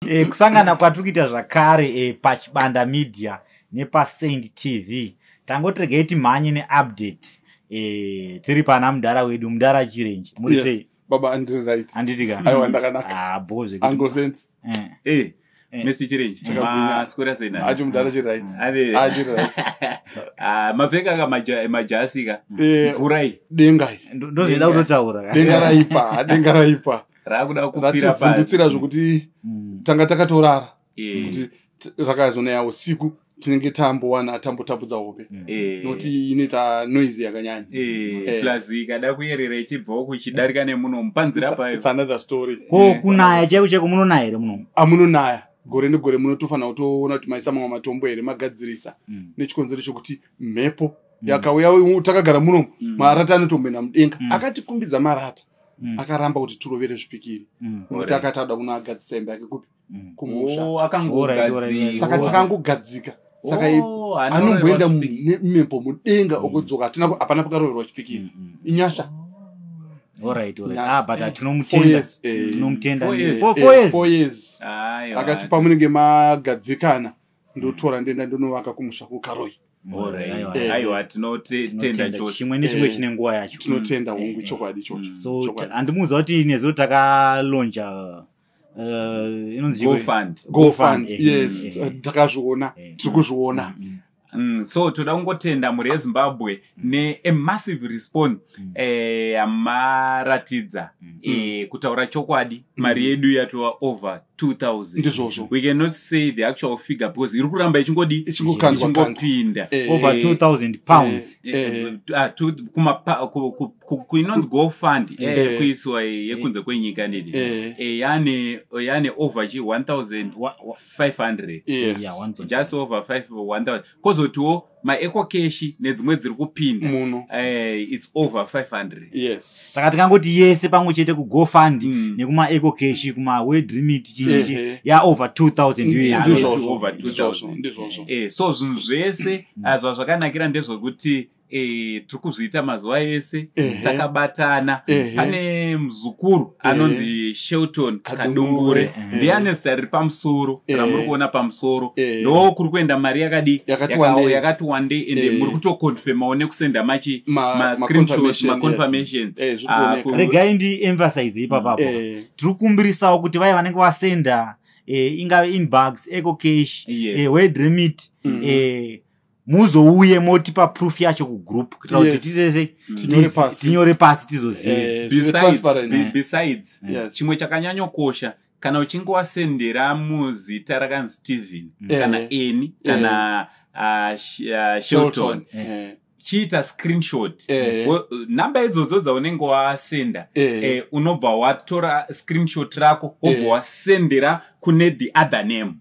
Kusangana kwatiri kuita zvakare paChibanda Media nepaSaint TV. Tangoti regai timhanye neupdate. Tiri pana mudhara wedu, mudhara Chirenje. Muri sei? Baba, andiri right. Handiti ka? Aiwa, ndakanaka. Ah, bho zvekuti. Uncle Saints. Mr Chirenje. Chakagwinya. Maswera sei nhasi? Acho, mudhara, chiri right. Ave. Achiri right. Ah, mapfeka ka majasi ka. Mvura iyi. Denga iyi. Ndozvida kutotaura. Denga raipa, denga raipa. Rakuda kupfira pasi. Rativhundutsira zvokuti tanga takatorara kuti rakazonaya usiku, tinenge tambowana tambotapudza hope nokuti inoita noise yakanyanya. Plus ikada kuyerera ichibvawo kuchidarika nemuno mupanzira payo. It's another story. Ko kunaya chaiko chaiko, munonaya here muno? Amunonaya gore negore, munotofanira kutoona kuti maisa mamwe matombo here, magadzirisa, nechikonzero chokuti mhepo yakauya takagara munomu, marata anotomboenda mudenga. Akatikumbidza marata, akaramba kuti tirovere zvipikiri nokuti akati ada kunoagadzisa imba yake kupi? Kumusha. Oh, Alright, alright, akangogadzirwa. Saka takangogadzika, saka Oh, anorerwa anomboenda zvipikiri. nemhepo mudenga, okodzoka. Hatina, hapana pakaroverwa chipikiri. Inyasha. Alright. Nyasha. Ah, but Four tinomutenda. years, Tinomutenda. 4 years. 4 years. 4 years. Aiwa. Akati pamunenge magadzikana, ndotora ndoenda ndonovaka kumusha kuKaroi. Alright. Aiwa. Aiwa, tinotenda Tinotenda. chose. Chimwe nechimwe chine nguva yacho. Tinotenda, hongu, chokwadi ichocho. So Chokwadi. handimuudza kuti nezuro takalauncha inonzi chii? GoFund. GoFund. Yes, takazviona, tiri kuzviona. So toda kungotenda mhuri yeZimbabwe neamassive response yamaratidza. Kutaura chokwadi, mari yedu yatova over 2000. Ndizvozvo. We cannot say the actual figure because iri kuramba ichingodi Ichingokandwa kandwa. ichingopinda. Over £2000. Kuinonzi GoFund, kuiswa yekunze kwenyika nini, yane over chi 1500. Yes. Yeah, 1.5. Just over 5 1000. Kwozotiwo maEcoCash nedzimwe dziri kupinda Muno. It's over 500. Yes. Saka tikangoti yese pamwe chete kuGoFund nekumaEcoCash, kumaWorldRemit, chichichi, ya over 2000 US. Ndizvozvo. Over 2000. Ndizvozvo, ndizvozvo. So zvinhu zvese zvazvakanakira ndezvekuti tiri kuzviita mazuva ese takabatana. Pane muzukuru anonzi Shelton Kadungure. Kadungure, ndiye ane zita riri pamusoro ramuri kuona pamusoro. Ndo kuri kuenda mari yakadi Yakati wandei. Yakati wandei, ende muri kutoconfirmawo nekusenda machi mascreenshot, ma-confirmation, yes. maconfirmation. Zviri Ah, kuoneka. Regai ndiemphasize ipapapo. Tiri kukumbirisawo kuti vaya vanenge vasenda, ingave InnBucks, EcoCash, WorldRemit, muzouye motipa proof yacho kugroup kuitira kuti tisese Tinyore pasi. tinyore pasi, tizozive. Zvive transparent. Besides, chimwe chakanyanyokosha, kana uchinge wasendera muzita rakanzi Steven kana eni kana Shelton, Shelton. Chiita screenshot. Namba idzodzo dzaunenge wasenda, unobva watora screenshot rako, wobva wasendera kune the other name.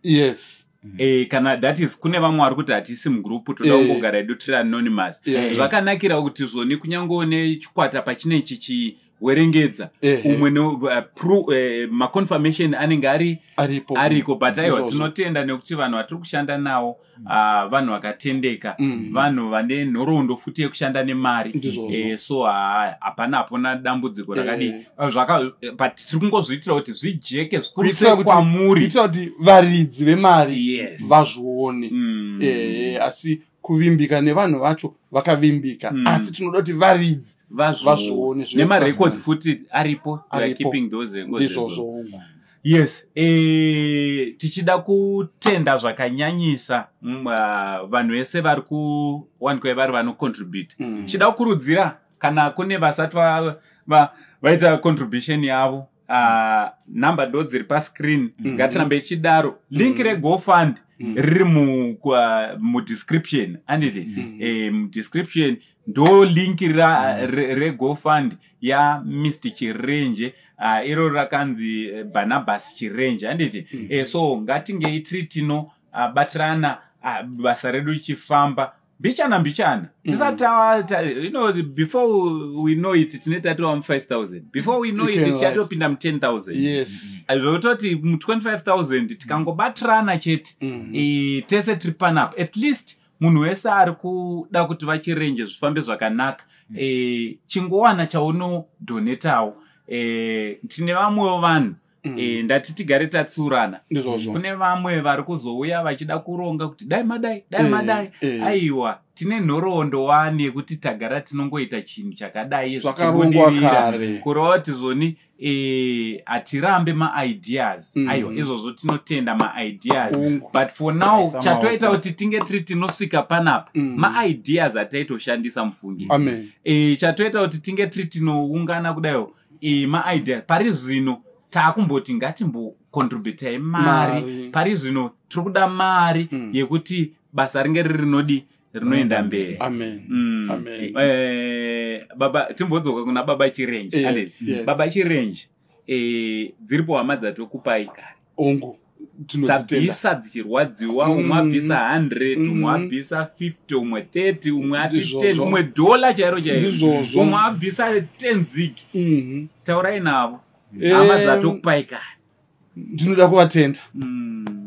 Kana that is kune vamwe vari kuti hatisi mugrupu, toda kungogara edu tiri anonymous. Zvakanakira kuti zvoni kunyange nechikwata pachine chichiwerengedza umwe maconfirmation anenge ari Aripo. ariko. But aiwa, Izvozvo. tinotenda nekuti vanhu vatiri kushanda navo, vanhu vakatendeka, vanhu vane nhoroondo futi yekushanda nemari. Ndizvozvo. So hapana hapona dambudziko rakadii. But tiri kungozviitira kuti zvijeke zvikuru Kuitira sei kwamuri. Kuitira kuti varidzi vemari vazvione. Asi kuvimbika nevanhu vacho, vakavimbika, asi tinoda kuti varidzi vazvione, zvive Nemarecords transparent. futi aripo. We are Aripo. keeping those records as well. Ndizvozvo. Yes, tichida kutenda zvakanyanyisa vanhu vese vari kuwanikwa vari vanocontribute. Tichida kukurudzira kana kune vasati vaita contribution yavo, namba ndo dziri pascreen. Ngatirambe tichidaro. Link reGoFund riri mudescription, anditi? Mudescription ndo link reGoFund yaMr Chirenje, iro rakanzi Barnabas Chirenje, handiti? So ngatingei tiri tino batirana, basa redu richifamba mbichana mbichana. Tisati before we know it, tine tatova mu5000. Before we know You it, can, tichatopinda mu10,000. Zvokutoti mu25,000 tikangobatirana chete, tese tiri panapa, at least munhu wese ari kuda kuti vaChirenje zvifambe zvakanaka, chingowana chaunodonetawo. Tine vamwewo vanhu. Ndati tigare tatsurana. Ndizvozvo. Kune vamwe vari kuzouya vachida kuronga kuti dai madai, dai madai. Aiwa, tine nhoroondo wani yekuti tagara tinongoita chinhu chakadai Zvakarongwa zvichibudirira. kare. Kureva kuti zvoni hatirambe maideas. Aiwa, izvozvo tinotenda maideas, but for now Taisa chatoita maoko. kuti tinge tiri tinosvika panapa maideas ataitoshandisa, mufungi. Amen. Chatoita kuti tinge tiri tinoungana kudaiwo maideas. Pari zvino taakumboti ngatimbocontributai mari. Mari. Pari zvino tiri kuda mari yekuti basa ringe riri rinodi rinoenda mberi. Amen. Amen. Baba, timbodzoka kuna Baba Chirenje. Yes, Handiti? yes. Baba Chirenje, dziripo hama dzatokupai kare. Ongu, tinodzitenda. Dzabvisa dzichirwadziwa. Umwe abvisa 100, umwe abvisa 50, umwe 30, umwe ati 10, umwe dhola chairo chairo, Ndizvozvo. umwe abvisa 10 zig. Taurai navo, hama dzatokupai kare. Ndinoda kuvatenda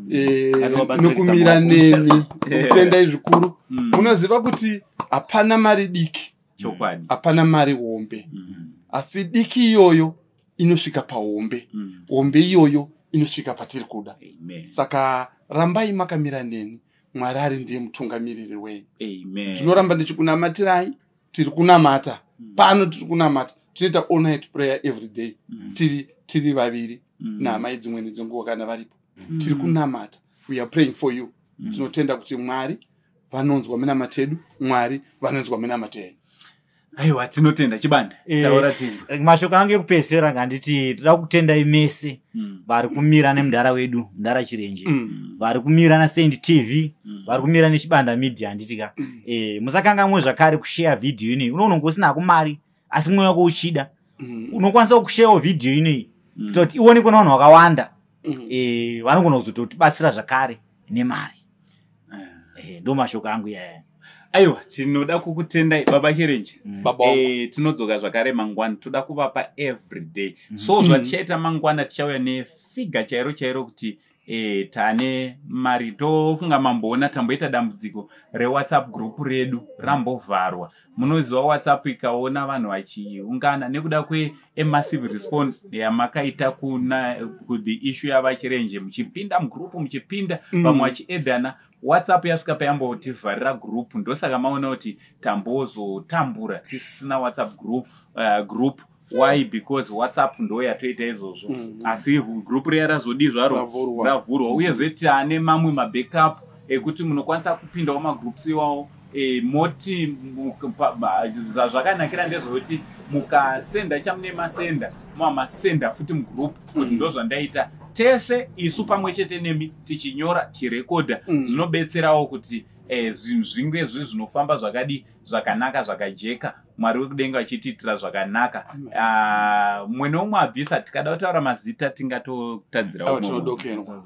Ngativabatsire nokumira kuisa neni. Kutendai zvikuru. Munoziva kuti hapana mari diki, hapana mari hombe, asi diki iyoyo inosvika pahombe, hombe iyoyo inosvika patiri kuda. Amen. Saka rambai makamira neni. Mwari ari ndiye mutungamiriri wenyu. Amen. Tinoramba ndichikunamatirai. Tiri kunamata pano, tiri kunamata, tinoita all night prayer every day. Tiri vaviri naamai, dzimweni dzenguva kana varipo. Tiri kunamata, we are praying for you. Tinotenda kuti Mwari vanonzwa minamato edu, Mwari vanonzwa minamato yenyu. Aiwa, tinotenda. Chibanda, taura tinzwa. Mashoko angu ekupedzisira, nganditi toda kutendai mese vari kumira nemudhara wedu, Mudhara Chirenje, vari kumira naSaint TV, vari kumira neChibanda Media, handitika? Musakangamwe zvakare kusheya vhidhiyo inoyi. Unoona usinako mari asi mwoyo wako uchida, unokwanisa kusheyawo vhidhiyo inoyi kuitira kuti ionekwe nevanhu vakawanda. Vanogona kuzototibatsira zvakare nemari. Ndo mashoko angu iyaya. Aiwa, tinoda kukutendai, Baba Chirenje. Baba wangu. Tinodzoka zvakare mangwana. Toda kuvapa everyday, so zvatichaita mangwana, tichauya nefigure chairo chairo kuti tane mari. Tofunga mamboona tamboita dambudziko reWhatsApp group redu rambovharwa. Munoziva WhatsApp ikaona vanhu vachiungana nekuda kwemassive response yamakaita kuna kuthe issue yavaChirenje, muchipinda mugroup, muchipinda vamwe vachiedhana, WhatsApp yasvika payambotivharira group. Ndosaka maona kuti tambozotambura tisina WhatsApp group. Why? Because WhatsApp ndo yatoita izvozvo. Asi group riya razodii zvaro? Ravhurwa. Ravhurwa. Uyezve tane mamwe mabackup ekuti munokwanisa kupindawo magroups iwawo. Moti zvazvakanakira ndezvekuti mukasenda chamune masenda, mava masenda futi mugroup kuti ndo zvandaita, tese isu pamwe chete nemi tichinyora, tichirekodha. Zvinobetserawo kuti zvinhu zvinge zviri zvinofamba zvakadi zvakanaka, zvakajeka, Mwari wekudenga achitiitira zvakanaka. Ah, mumwe neumwe abvisa, tikada kutaura mazita tingatotadzira Aiwa, umwe munhu. tinodokerwa.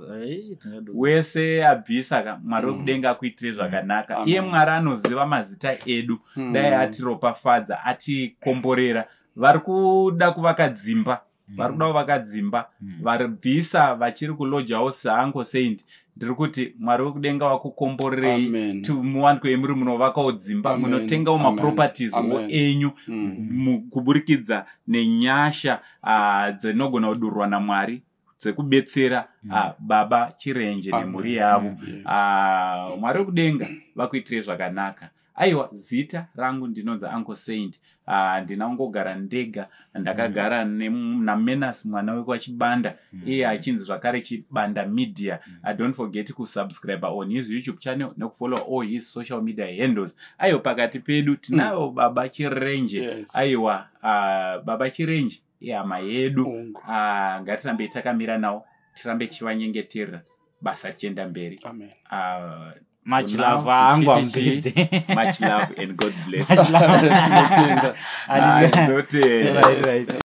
Wese abvisa ka, Mwari wekudenga akuitire zvakanaka. Amen. Iye Mwari anoziva mazita edu, dai atiropafadza, atikomborera. Vari kuda kuvaka dzimba, vari kuda kuvaka dzimba, varibvisa vachiri kulojawo saUncle Saint, ndiri kuti Mwari wekudenga wakukomborerei. Amen. Muwanikwe muri munovakawo dzimba, Amen. munotengawo Amen. maproperties wo Amen. enyu kuburikidza nenyasha dzinogona kudurwa naMwari dzekubetsera Baba Chirenje Amen. nemhuri yavo. Yes. Ah, Mwari wekudenga vakuitirei zvakanaka. Aiwa, zita rangu ndinonzi Uncle Saint. Handina kungogara ndega, ndakagara naMenas, mwana wekwaChibanda, iye achinzi zvakare Chibanda Media. Don't forget kusubscribe on his YouTube channel nekufollow all his social media handles. Aiwa, pakati pedu tinayo Baba Chirenje. Yes. Aiwa, Baba Chirenje ihama yedu. Ungu. Ngatirambei takamira nawo, tirambe tichivanyengeterera, basa richienda mberi. Amen. Much For now, love angu tichiti amupedze. Much love and God bless. Much love. Tinotenda. Ah, tinotenda. Right.